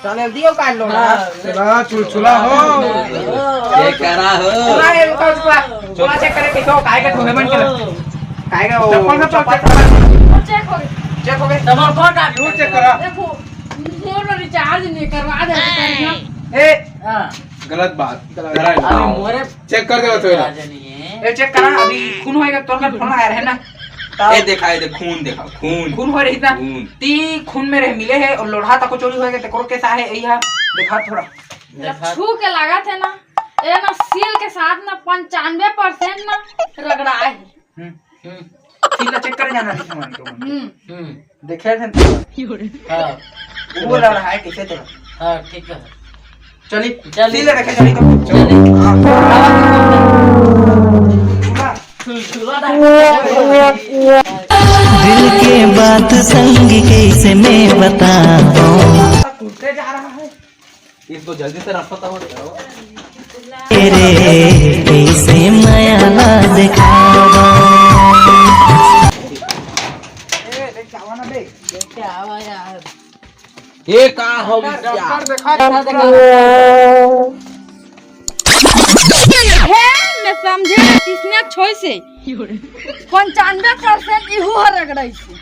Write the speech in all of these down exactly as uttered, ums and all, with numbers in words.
चले दियो काल लो ना। हाँ। चला चुलचुला हो। ये करा हो। पूरा ये रुका, रुका। थोड़ा चेक करे, कैसे हो, काय के ठोके मन के। काय के वो चप्पल से चप्पल चेक हो गए। चेक हो गए। डबल कोट आ। क्यों चेक करा? देखो, मोर रिचार्ज नहीं करवा दे। ए, हाँ। गलत बात। गलत। अभी मोरे चेक कर दे तो। रिचार्ज नहीं है। ए, चेक करा, अभी खून होएगा, तोर कर फोन आया है ना। ए, देखा, ए, देख, खून देखा, खून। खून हो रही था। खून। ती खून में रह मिले है और लोढ़ा तको चोरी होएगा, तेकरो के सा है, यही है। देखा थोड़ा। देखा। छू के लागत है ना, ए ना सील के साथ ना पंचानवे परसेंट ना रगड़ा है। हम्म। हम्म। सील ला चेक करे जाना है, सामान को। हम्म। हम्म। देखे थे। हाँ। वो लड़ा है, कैसे तेरा? हाँ, ठीक है। चली, चली। सीले रखे, चली तो। चली। हाँ। दिल के बात संग कैसे मैं बताऊं। घूमते जा रहा है। इसको जल्दी से रास्ता तय करो। तेरे कैसे मया ला दिखावा। ए, देख, जावा ना बे। क्या आवा यार? ये का हो गया? डॉक्टर देखा, डॉक्टर देखा। हे, मैं समझे ना, किसने छोई से? पंचानवे परसेंट इहू हर रगड़ाई से।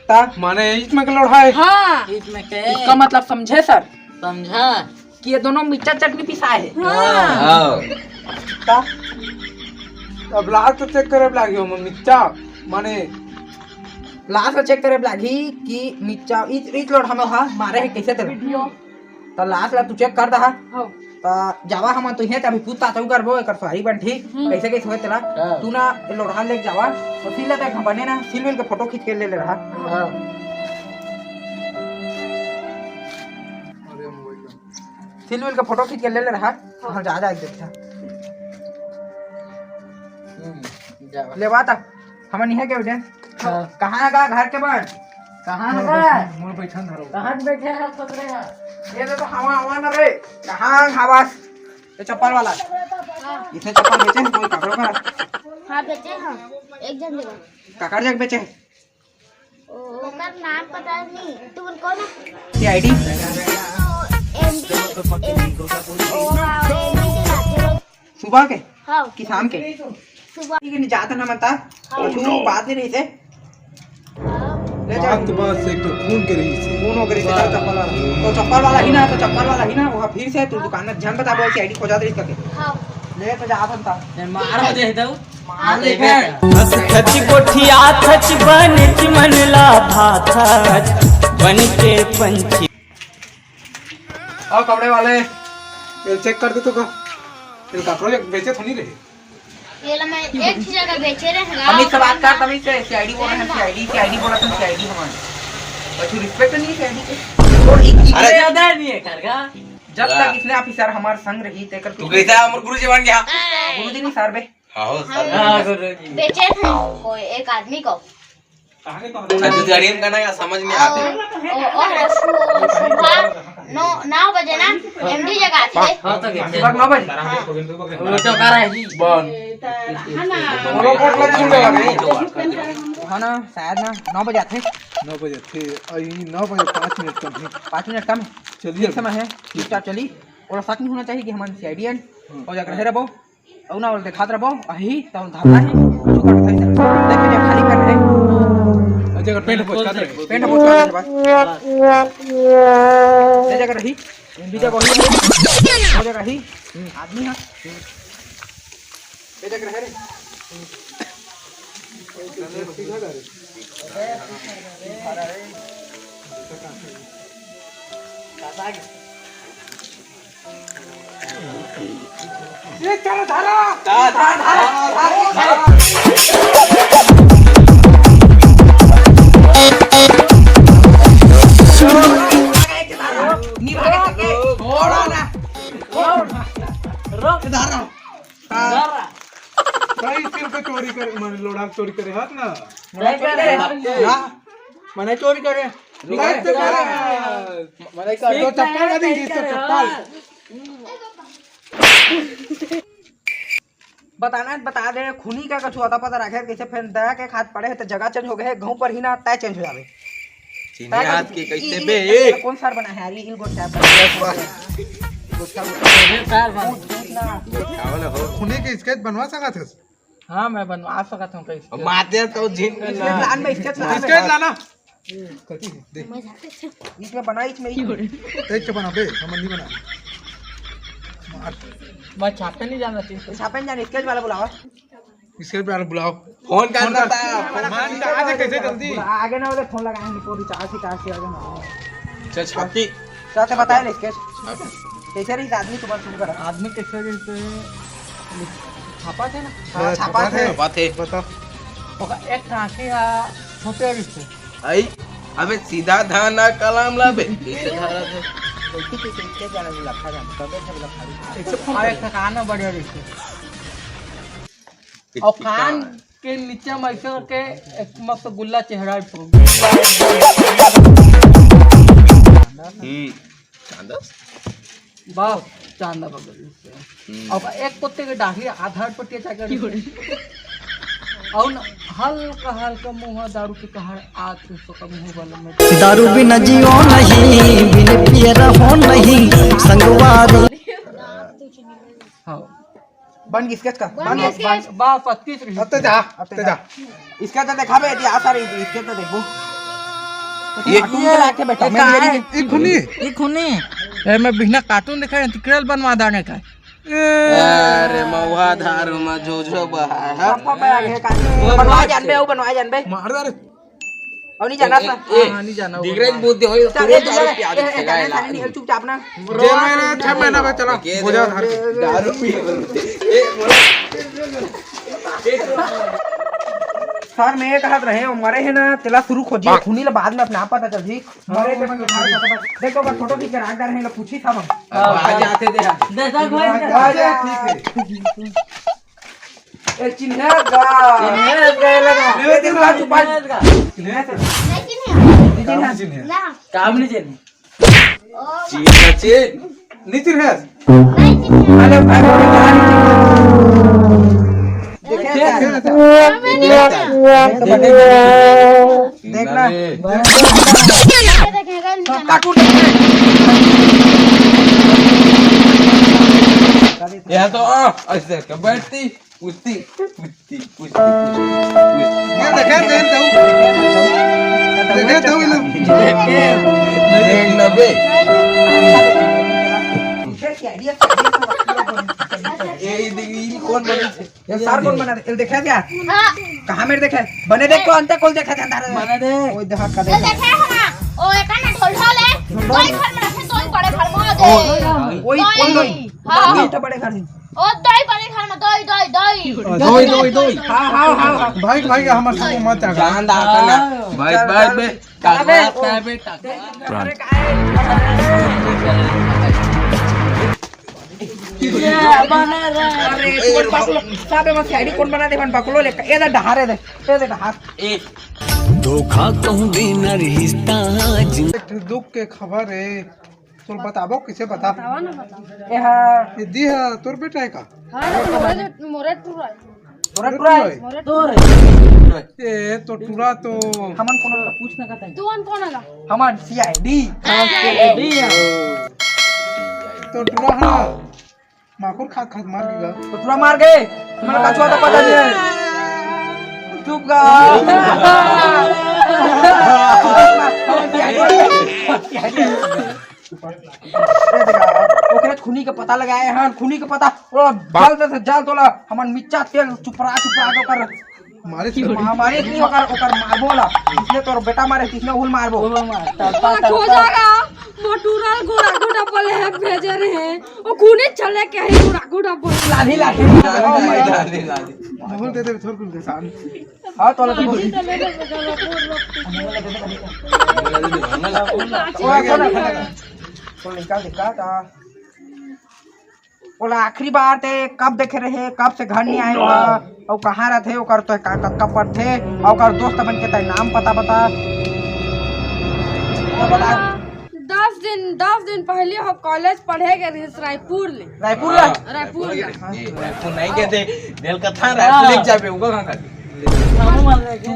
ता? माने ईट में के लोढ़ा है? हाँ। ईट में के? इसका मतलब समझे सर? समझा। कि ये दोनों मिर्चा चटनी पिसाए है। हाँ। हाँ। ता? अब लाश तो चेक करे लागी हो, मिर्चा, माने लाश ला चेक करे लागी कि मिर्चा, ईट, ईट लोढ़ा में हा मारे है कैसे तेला। वीडियो। त लाश ला तू चेक कर दहा। हाँ। त जावा हमन तो इहें त अभी पूछताछ चालू करबो, एकर सही बन ठीक, हम्म। कैसे कैसे होय तेला। हाँ। तू ना ए लोढ़ा लेके जावा, तो सील ला तो एक बने ना, सील मिल के फोटो खींच के ले ले रहा। हाँ। सील मिल के फोटो खींच के ले ले रहा। हाँ। हाँ, जा, जा, एक देखा। हम्म, जावा। ले बात, हमन इहें के उठे। हाँ। कहाँ है गा घर के बन? कहाँ है मोर गा? बैठन, मोर बैठन धरो। कहाँ बैठे हैं सोच रहे हैं? ये तो हवा, हवा न रे। कहाँ हवास? ये चप्पल वाला। हाँ। इसने चप्पल बेचे हैं कोई काकरो का? हाँ, बेचे हैं। एक जन जगह। काकर जग बेचे हैं? ओ, ओकर नाम पता नहीं। तू बोल कौन है? सीआईडी? ओ, एमडी। ओ, हाँ, एमडी के साथ। सुबह के? हाँ। कि शाम के? सुबह। ठीक है, नहीं जाता ना मनता। हाँ। कुछ बात नहीं रही से। हाँ। ले जा। बात, बात से एक तो खून के रही से। खून हो गई से, चप्पल वाला। तो चप्पल वाला ही ना, तो चप्पल वाला ही ना, वहाँ फिर से तू दुकान में झन बता बोल सीआईडी खोजात रही करके। हाँ। ले तो जा बनता। ए, मार हो जाए तो। मार दे फिर। हंस खच गोठिया खच बन चिमन ला भाथच बन के पंछी। और कपड़े वाले, ये चेक कर दे तो का? ये काकरो एक बेचे तो नहीं रहे। ये ला मैं एक ही जगह बेचे रहे हैं। तमीज से बात कर, तमीज से, सीआईडी बोल रहे हैं, सीआईडी, सीआईडी बोल रहे हैं, सीआईडी हमारे। और तू रिस्पेक्ट नहीं है सीआईडी के। और एक अरे ज्यादा नहीं है करगा। जब तक इसने ऑफिसर हमारे संग रही, तेकर तू कैसा है, अमर गुरु जी बन गया? गुरु जी नहीं सर बे। हाँ, हो, सर। हाँ, गुरु जी। बेचे थे कोई एक आदमी को। अच्छा, तो गाड़ी में गाना या समझ में आते हैं। ओ, ओ, सु-, सुबह नौ, नौ बजे ना, एमडी जगह आती है। हाँ, तो क्या? सुबह नौ बजे? हाँ। वो तो कर रहा है जी। बन। है ना? हाँ ना, शायद ना, नौ बजे आते हैं। नौ बजे थे, अई नौ बजे पाँच मिनट कम है। पाँच मिनट कम है? चलिए। ठीक समय है, चुपचाप चली। और शक नहीं होना चाहिए कि हम सीआईडी हैं। हम्म। और जाकर रहे रहो। अउ ना, ओला देखात रबो, अही, त ओला धरना हे, कुछु करत हे, देख के खाली कर रहे। अच्छा, अगर पेंट पोछ कर दे। पेंट पोछ कर दे बस। ये जगह रही, बीजा को ही, वो जगह रही, आदमी हा। ये जगह रहे रे। ये चलो धारा। धारा, धारा, धारा। निभाए करके। छोड़ा ना। रोक। धारा। धारा। कई सिर पे चोरी करे, माने लोढ़ा चोरी करे हाथ ना। नहीं करे। ना। मने चोरी करे। नहीं करे। मने तो चप्पल ना दी, तो चप्पल। बताना है, बता दे, खूनी का कछु अता पता रखे, कैसे फेर दया के खात पड़े है, तो जगह चेंज हो गए है, गाँव पर ही ना तय चेंज हो जावे। सीने हाथ के कैसे बे? एक कौन सार बना है यार? ये गोटा। गोटा, गोटा। गोटा वाला हो। खूनी के स्केच बनवा सकत हस? हाँ, मैं बनवा सकत हूँ कहीं। माते तो झिन स्केच लान में, स्केच लान में। स्केच लाना। कथी? देख। इसमें बना, इसमें ही। देख के बना बे, हमन नहीं बना। मार। मैं छापे नहीं जाना चाहिए। छापे नहीं जाना, स्केच वाला बुलावा। स्केच वाला बुलाओ। फोन करना था। मान, आज कैसे जल्दी? आगे ना वाले फोन लगाएंगे, तो रिचार्ज, रिचार्ज से आगे ना। चल, छापी। चल, तो बताए ले स्केच। कैसे रही आदमी, तुम्हारा शुरू करा। आदमी कैसे रही तो छापा थे ना? हाँ, हाँ, छापा छापा थे। थे। छापा थे। ओकर एक ठासी हा छोटे रिश्ते। आई, अबे सीधा धाना कलाम लाबे। कैसे धारा थे? कैसे, कैसे, कैसे जाना जी, लखा जाना, कबे जब लखा जाना। एक से फोन और एक ठिकाना बढ़िया रिश्ते। और कान के नीचे में ऐसे करके एक मस्त गुल्ला चेहरा। हम्म। चांदस? बस, चांदा बगल से। हम्म। अब एक कुत्ते के डाढ़ी आधार पट्टिया जाकर और न हल्का हल्का मुंह दारू के कहर आके सोका मुंह वाला में। दारू बिना जियो नहीं, बिन पिए रहो नहीं, संगवारी। हाँ। बन गई स्केच का? बन गई स्केच। बा पच्चीस रही। अब तो जा, अब तो जा। इसका तो देखा बे, यदि आ सारे इसके तो देखो। ये कार्टून के लाके बैठा, मैं मेरी ये खूनी। ये खूनी। ए, मैं बिना कार्टून दिखाए अंतकरल बनवा दाने का। अरे महुआ धारू मा झोझो बहा है। पापा बया है का? बनवा जान बे, वो बनवा जान बे। मार दे रे। और नहीं जाना ए, सर। ए, हाँ, नहीं जाना, वो दिगरेज बनवा। बुद्धि होई, चल, तुरंत ए, दारू ए, पिया दे, ए, ए, चला ए, ला। सारे नहीं, चुपचाप ना। जेल में ना, छह महीना में चला, के बोझा दे, धर के। दारू पी। ए, बोला। सर, मैं ये कहत रहे, वो मरे है ना, तेला शुरू खोजी, खूनी ला बाद में अपने आप पता चलही। मरे के बाद में उठा के पता, देखो, अगर फोटो खींच के रख दे रहे हैं, लोग पूछी था हम। आ जाते दे। देखा भाई। आ जा, ठीक है। ए, चिन्हे गा। चिन्हे गा लगा। ए, दिल का छुपा। चिन्हे से। नहीं चिन्हे। नहीं चिन्हे। ना। काम नहीं चिन्हे। चिन्हे, चिन्हे। नहीं चिन्हे। नहीं चिन्हे। अरे भाई, भाई, भाई। देखे क्या? देखे क्या? देखना। कार्टून। यह तो, आ, ऐसे बैठती। पूछती, पूछती, पूछती, पूछती। ये देखा, देख दो। देखा दो, ये लोग। देख, देख ना बे। ये, ये देख, ये कौन बने थे? ये सार कौन बना दे? ये देखा क्या? हाँ। कहाँ मेरे देखे? बने देख तो अंत कोई देखा था अंधारा में। बने देख। कोई देखा का ये देखा। देखा है ना? ओ, एक ना ढोल ढोल है। ढोल ढोल। दो ही घर में रखे, दो ही बड़े घर में दे। ओ, वही दो ही। कौन दो ही? हाँ। दो ही तो बड़े घर में। ओ, दो ही बड़े घर में, दो ही, दो ही, दो ही। दो ही, दो ही, दो ही। हाँ, हाँ, हाँ, हाँ। भाई, भाई, हमारे साथ मत आ। जान दाता ना। भाई, भाई, बे, काका, काका, बेटा। अरे, कौन पकड़ो? साबे मत आईडी कौन बना दे, कौन पकड़ो ले? ये दे डहार, ये दे, ये दे डहार। धोखा कहूँ बिना रिश्ता जिन- एक ठो दुख के खबर है, तोर बताबो, किसे बता? बतावा ना, बतावा। ए हा। ये दी हा, तोर बेटा है का? हाँ, मोरे, मोरे टूरा है। तोरा टूरा है? मोरे टूरा है। ए, तो टूरा तो हमन कोनो ला पूछ ना कहता है। तू अन कौन है ला? हमन सीआईडी। हाँ, सीआईडी है। तो टूरा है ना? माकुर खात खात मार गया। तो टूरा मार गए। हमारा कछुआ तो पता नहीं है। चुप गा। ओकरे खूनी के पता लगाए हन, खूनी के पता, ओ, जल्द से जल्द तोला हमन मिर्चा तेल चुपरा चुपरा के ओकर मारे से मा-, मारे नहीं, ओकर, ओकर मारबो ला। जिसने तोर बेटा मारे, तिसने उल मारबो। ओहो मार, तड़पा, ओ, तड़पा। हो जाएगा। मोटूरा गोरा गोरा बोले है, भेजे रहे। ओ, खूनी चले के है, गोरा गोरा बोले। लाली, लाली। लाली, लाली, लाली। बहुत दे दे, थोड़ कुछ दे, शांत। हाँ, तोला तो बोल। तो निकाल, निकाल, हाँ। ओला आखिरी बार ते कब देखे रहे, कब से घर नहीं आए हुआ, और कहाँ रहते, ओकर तो का, का, कब पढ़ते, और ओकर दोस्त मन के तय नाम पता बता। तो बता। दस दिन, दस दिन पहले हम कॉलेज पढ़े गए रहे रायपुर ले। रायपुर ला? हाँ, रायपुर ला। ए, रायपुर नहीं गए थे, बेलकथा रायपुर लेके जाबे, उगा कहाँ खाली?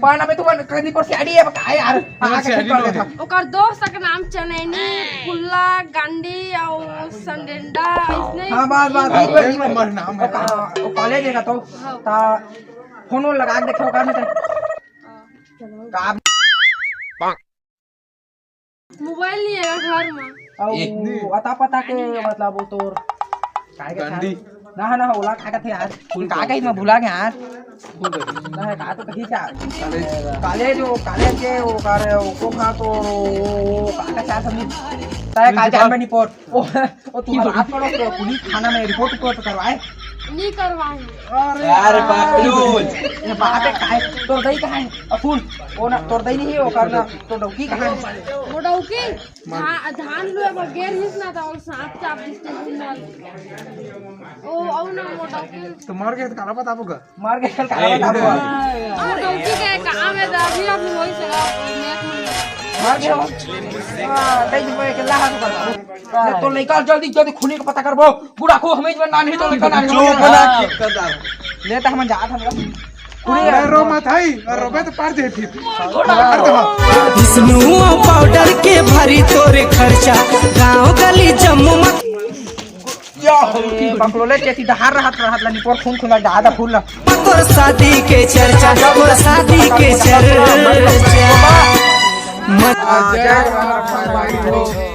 पाना में तुमन कहीं पर से आड़ी है, बता यार। हाँ, आके सीआईडी कर लेता। ओकर दोस्त के नाम चनैनी, पुल्ला, गांडी और संडेंडा, इसने हाँ, बस, बस, बस, बस। मर नाम है। हाँ, वो कॉलेज है का तो? हाँ। ता फोन वोन लगा के देखो, का नहीं? का मोबाइल नहीं है घर में। अउ ए। अता पता के मतलब वो तोर काय के गांधी। ना, ना, ओला का कथे यार? फूल का का कही मैं भुला गया यार। फूल का। ना, का तो कही क्या? कॉलेज। कॉलेज, वो कॉलेज के, वो कर, वो को खा तो, वो का का चार सौ मिल। तय का प्रिंसिपल। जान में नहीं पहुंच। ओ, ओ, तू हाथ पड़ो तो पुलिस थाना में रिपोर्ट, रिपोर्ट करवाए। नहीं करवाए। अरे यार, बाप रे। ये बात है, काहे? तोर दई कहाँ है? अ, सुन, वो ना, तोर दई नहीं है, वो करना, तो डौकी कहाँ है? वो डौकी? धा-, धान लुए बर गेर हिस ना, तो वो सांप चाप दिस ते घूम वाला। ओ, औ ना, वो डौकी। तो मर गए तो काला बताबो का? मर गए, चल, काला ए। बताबो। वो डौकी के काम है, तो अभी, अभी वही से, नेक में। मर गए हो? हाँ, तै दिन में अकेला हाथ कर। ले, तो लइका जल्दी, जल्दी खूनी के पता करबो। बूढ़ा को हमें जवन नानी तो लइका नानी चुप हो। बना के कर डाल। ले, तो हम जात हम। खूनी अरे रो मत हई, और रोबे तो पार दे फिर। विष्णु पाउडर के भरी तोरे खर्चा, गांव गली जम्मू मत। या हो, बकलोले चेती डहार रहत, रहत ला निपोर खून खुला डादा फूल ला। तोर शादी के चर्चा, तोर शादी के चर्चा। मत आ जाए।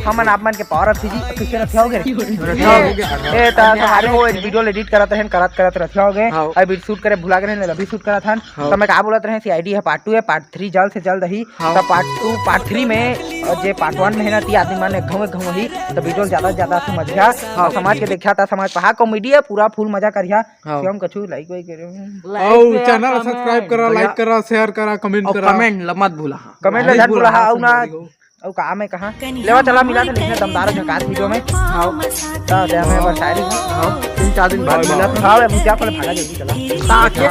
हमन आप मन के पावर ऑफ जी पीछे रखे होगे। रखे होगे। ए, त हमारे वो एक वीडियो एडिट करत रहन, करत, करत रखे होगे। हाँ। अभी शूट करे भुला गए रहन, अभी शूट करत हन। हाँ। तो मैं का बोलत रहे, सीआईडी है पार्ट टू है, पार्ट थ्री जल्द से जल्द ही। हाँ। तो पार्ट टू, पार्ट थ्री में, अ, जे पार्ट वन में है ना, ती आदमी मन एक घाव, एक घाव ही, तो वीडियो ज्यादा से ज्यादा समझिया, हाँ। समाज के देखिया, त समाज पहा कॉमेडी है, पूरा फुल मजा करिया। हाँ। शिवम कछु लाइक वाइक करियो। लाइक अउ करियो, चैनल कमेंट। सब्सक्राइब करा, भैया। लाइक करा, शेयर करा, कमेंट अउ करा। कमेंट ल मत भुला। कमेंट ल मत भुला, हाँ, अउ ना, अउ का मैं कहा? लेवा चला मिला था लिखने दमदार झकास वीडियो में। हाँ। ता दे हमें बरसारी। हाँ, तीन चार दिन बाद मिला था। हाँ, मैं मुझे आप भागा जल्दी चला। ताकि